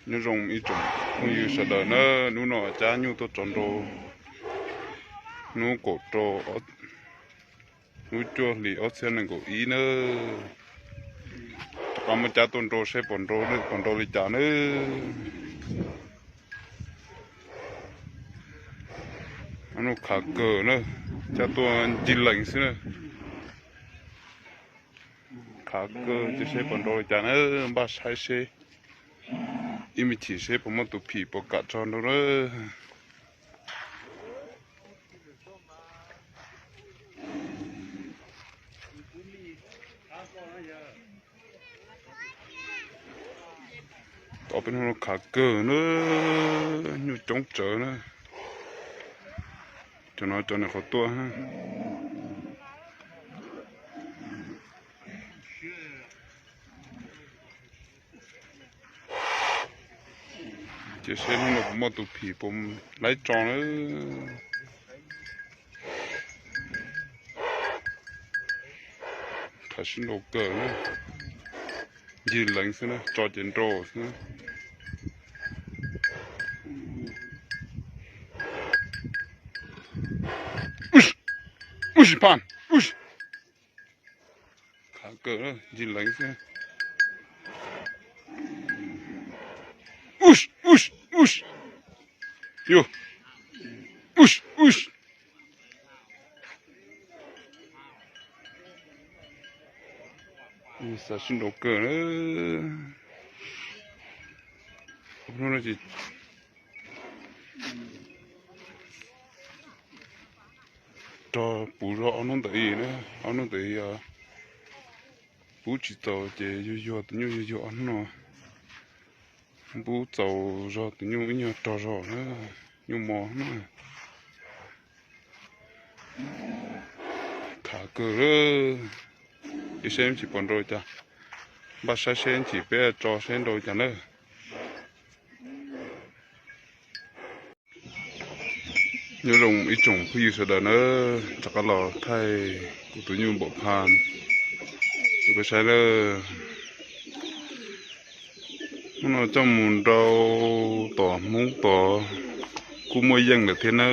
Nyob zoo ib tsoom phooj ywg sawv daws na, hnub no cab nyuj tuaj tso nrau, hnub kaum rau, hnub cuaj hlis ob txhiab nees nkaum ib na. Rov qab muab cab tuaj nrau seb puas nrau, puas nrau li cas na. Hnub no khav kawg na, cab tuaj ncig lees xwb na. Khav kawg ces seb puas nrau li cas na, npaj saib seb ib me chim seb puas muaj tus phim puas kam tso nrau na. Tom peb hnub no khav kawg na, nyuj coob tsawv na. Cov no cov nws qhuav tuaj. Ces seb hnub no puas muaj tus phim puas laib tso na. Khav sib nrau kawg na, ncig lees xwb na, tso ces nrau xwb na. Uj, uj, pam, uj. Khav kawg, ncig lees xwb. Uj, uj, uj. Yus, uj, uj. Xav sib nrau kawg na. Hnub no ces rog puv zog ob hnub ntawd na, ob hnub ntawd pub tsis txaus ces yuag yuag tus nyuj, yuag yuag ob hnub no, pub txaus zog tus nyuj ib nyuag rog zog na, nyuj mos na. Khav kawg, ib seb tsis pom nrau cas, npaj saib seb tsis peb tso seb nrau cas na. Nyob zoo ib tsoom phooj ywg sawv daws na, rov qab los thaij kuv tus nyuj npaum phaj rau peb saib na. Hnub no coj mus nrau tom Hmoob tod kuj muaj yeej lawm thiab na.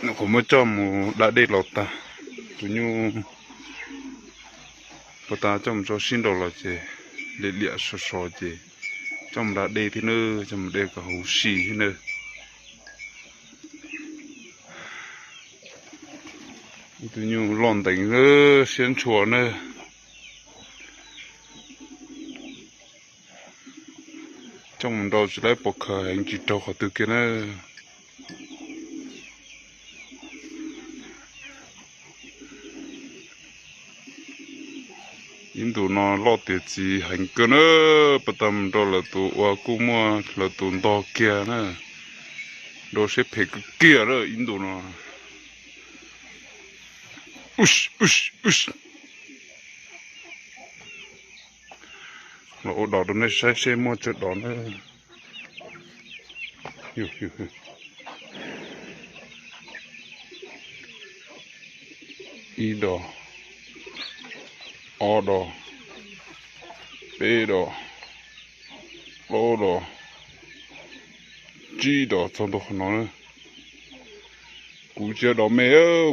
Nws kuj muab coj mus da dej los tag, tus nyuj pas tas coj mus tso sib nrau los ces liam liam sov sov ces coj mus da dej thiab na, coj mus de kom huv si thiab na. Tus nyuj loj nteev siab ntshua na. Coj mus nrau tsis laib pov khawv heev tsis raug qhov twg kiag na. Ib ntus no loj tiav txiv heev kawg na, pas tas mus nrau lawv tus ua kuj muaj lawv tus ntog kiag na. Nrau siab phem kawg kiag na ib ntus no. Los ua dos rau nej saib seb muaj tsawg dos na. Ib dos, ob dos, peb dos, plaub dos, tsib dos txog ntua qhov no na. Kuv tsis yog dos me,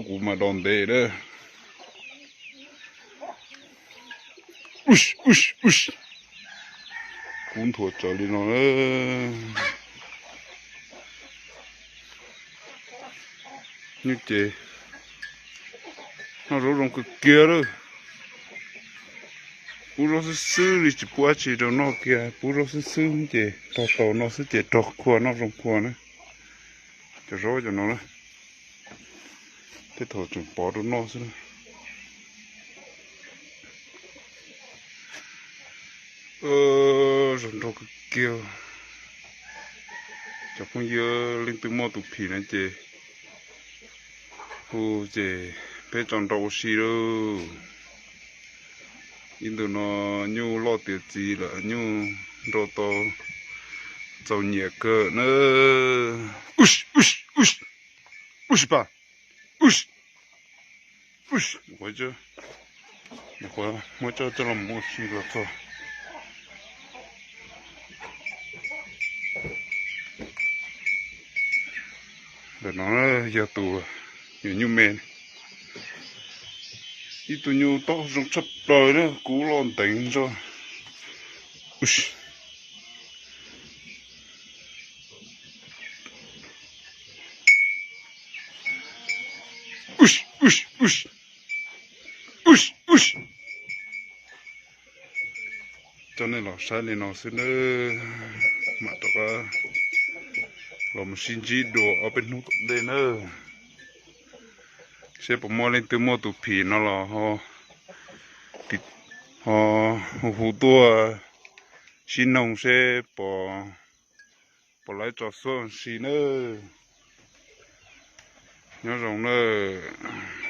kuv mas dos ntev na. Kub nthuav tsawv li no na. Nyuj ces noj zaub zoo kawg kiag lawm. Pub zaub xwb xwb li tsis pub dab tsi rau noj kiag, pub zaub xwb xwb ces rog tau noj xwb ces rog khua noj zoo khua na. Cov zaub cov no na, tej thaum tseem pov rau noj xwb na. Zoo nraug kawg kiag. Cov phooj ywg leej twg muaj tus phim na ces hu ces peb tso nrau ua si lauj. Ib ntus no nyuj loj tiav txiv lawm, nyuj nrau tau txaus nyiam kawg na. Ub si pa, ub si, ub si, Qhuav muab coj coj los mus ua si los txog. Ntawm no yog tus nyuam nyuj me, ib tug nyuj taub zoo tshaj plaws na, kub loj nteev zog. Coj nej los saib li no xwb nawb, mam rov qab los mus sib ntsib dua ob peb hnub tom ntej nawb. Seb puas muaj leej twg muaj tus phim no los ho hu hu tuaj sib noog seb puas, puas laib tso xub si nawb. Nyob zoo nawb.